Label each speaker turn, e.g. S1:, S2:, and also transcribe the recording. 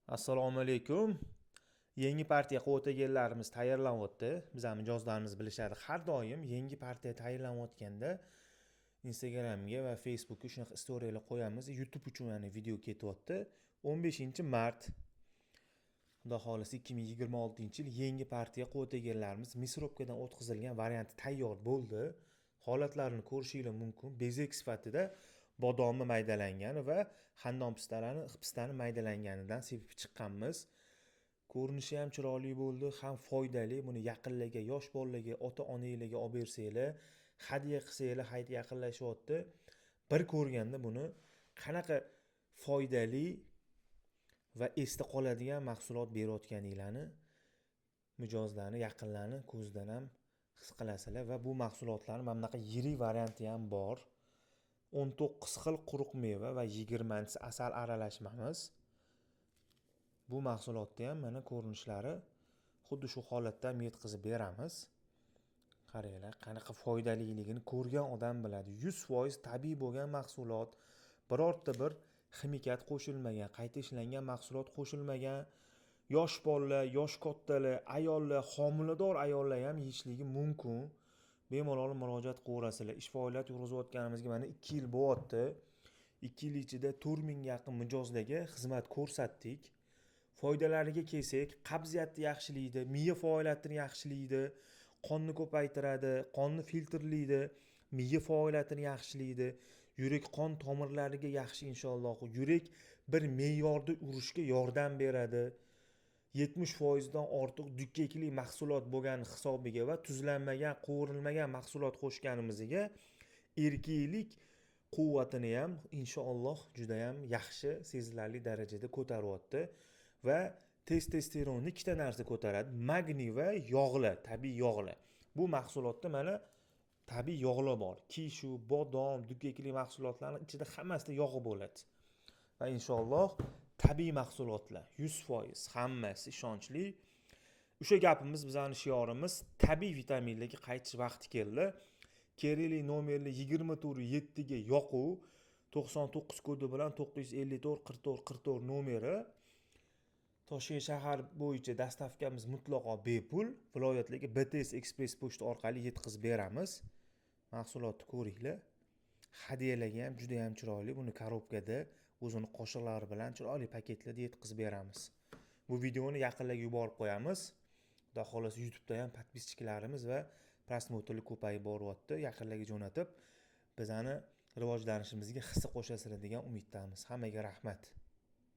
S1: Assalomu alaykum. Yangi partiya quvvatagellarimiz tayyorlanyapti. Bizani mijozlarimiz bilishadi. Har doim yangi partiya tayyorlanayotganda Instagramga va Facebookga shunaqa istoriyalar qo'yamiz. YouTube uchun yana video ketyapti. 15-mart, Xudo xohlasa, 2026-yil yangi partiya quvvatagellarimiz мясорубка dan o'tkazilgan varianti tayyor bo'ldi. Holatlarini ko'rishinglar mumkin. Bezak sifatida bodomni maydalangani va xandon pistani maydalanganidan sepib chiqqanmiz. Ko'rinishi ham chiroyli bo'ldi, ham foydali. Buni yaqinlarga, yosh bolalarga, ota-onanglarga olib bersanglar, hadya qilsanglar, hayit yaqinlashyapti. Bir ko'rganda buni qanaqa foydali va esda qoladigan mahsulot berayotganinglarni mijozlarni, yaqinlarni ko'zidan ham his qilasizlar. Va bu mahsulotlarni mana bunaqa yirik varianti ham bor. 19 xil quruq meva va 20 asal aralashmamiz. Bu mahsulotni ham mana ko'rinishlari xuddi shu holatda ham yetkazib beramiz. Qaranglar, qanaqa foydaliligini ko'rgan odam biladi. 100% tabiiy bo'lgan mahsulot, birorta bir ximikat qo'shilmagan, qayta ishlangan mahsulot qo'shilmagan. Yosh bolalar, yosh kattalar, ayollar, homilador ayollar ham yeyishligi mumkin. Bemalol murojaat qilaverasizlar. Ish faoliyat yurg'izayotganimizga mana 2 yil bo'lyapti. 2 yil ichida 4000 ga yaqin mijozlarga xizmat ko'rsatdik. Foydalariga kelsak, qabziyatni yaxshilaydi, miya faoliyatini yaxshilaydi, qonni ko'paytiradi, qonni filtrlaydi, miya faoliyatini yaxshilaydi, yurak qon tomirlariga yaxshi inshaalloh, yurak bir me'yorda urishga yordam beradi. 70% dan ortiq dukkakli mahsulot bo'lgani hisobiga va tuzlanmagan, qovurilmagan mahsulot qo'shganimizga erkaklik quvvatini ham inshaalloh judayam yaxshi, sezilarli darajada ko'taryapti. Va testosteronni ikkita narsa ko'taradi: magniy va yog'lar, tabiiy yog'lar. Bu mahsulotda mana tabiiy yog'lar bor. Kishu, bodom, dukkakli mahsulotlarni ichida hammasida yog'i bo'ladi. Va inshaalloh tabiiy mahsulotlar 100% hammasi ishonchli. O'sha gapimiz, bizani shiorimiz: tabiiy vitaminlarga qaytish vaqti keldi. Kerakli nomerli 24 7 ga yoquv 99 kodi bilan 954 44 44 nomeri. Toshkent shahar bo'yicha доставка miz mutlaqo bepul. Viloyatlarga BTS Express pochta orqali yetkazib beramiz. Mahsulotni ko'ringlar. Hadyalarga ham juda ham chiroyli. Buni коробка da o'zini qoshiqlari bilan chiroyli paketlarda yetkazib beramiz. Bu videoni yaqinlarga yuborib qo'yamiz. Xudo xohlasa, YouTube'da ham подписчик larimiz va просмотр lar ko'payib boryapti. Yaqinlarga jo'natib, bizani rivojlanishimizga hissa qo'shasizlar degan umiddamiz. Hammaga rahmat.